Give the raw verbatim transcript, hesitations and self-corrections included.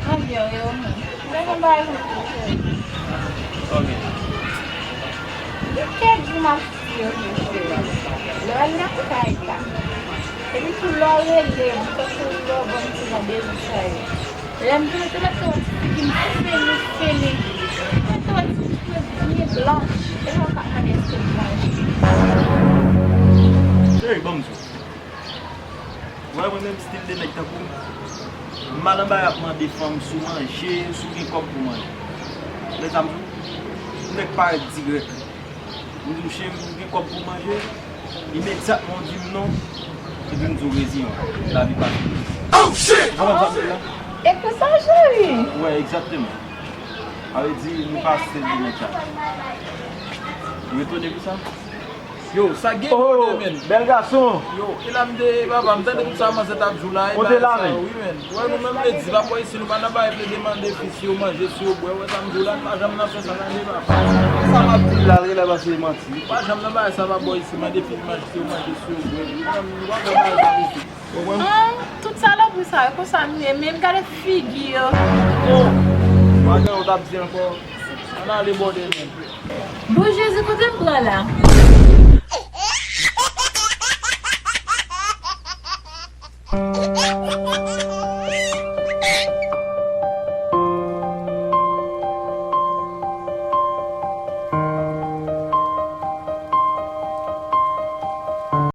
Mwen byen, wi, ou menm? Mwen gen bagay pou di, cheri. Ok. Gen kèk jou m ap swiv ou, cheri. Lè w al nan kay la. Epi tou lè w rele m, tankou lè w ban m ti randevou sa yo. Lè m vin, te mete yon ti figi m fini, fini. Mete yon ti cheve byen blanch. E lè w ka mande èske m manje. Cheri, ban m di w. Wè, mwen menm stil de nèg tankou w. M pa nan bagay ap mande fanm si w manje, si w gen kòb pou manje. Men sa m di w, yon nèg parèt dirèk. M di w, cheri, ou gen kòb pou manje? Imedyatman w di m non, epi m di w reziyen w. Lavi pa fini. Oh shit! Ou konprann sa m di w la? E konsa, cheri? Wè, egzakteman. Sa vle di, nou pa stil de nèg sa. Ou etone pou sa? Yo, sa gen Oh, pwoblèm, men. Bèl gason. Yo, e la m te, papa, m tande tout sa manzè t ap di w la, e Kote bagay la, sa men? Yo, wi, men. Wè, nou menm, Ledi, papa, isi, nou pa nan bagay plede mande fi si yo manje, si yo bwè. Wè, sa m di w la, nou pa janm nan fè sa, tande, papa. Sa m ap di l la, l genlè panse e manti. Pa janm nan bagay sa, papa, isi, mande fi manje, si yo manje, si yo bwè. Nou pa fè bagay sa, isi. Ou konprann? Hum, tout salopri sa yo, konsa nou ye, men gade figi yo. Yo, pa gen, ou t ap di ankò. Ann ale bòdè, men. Bon, Jezi, kote m pran la?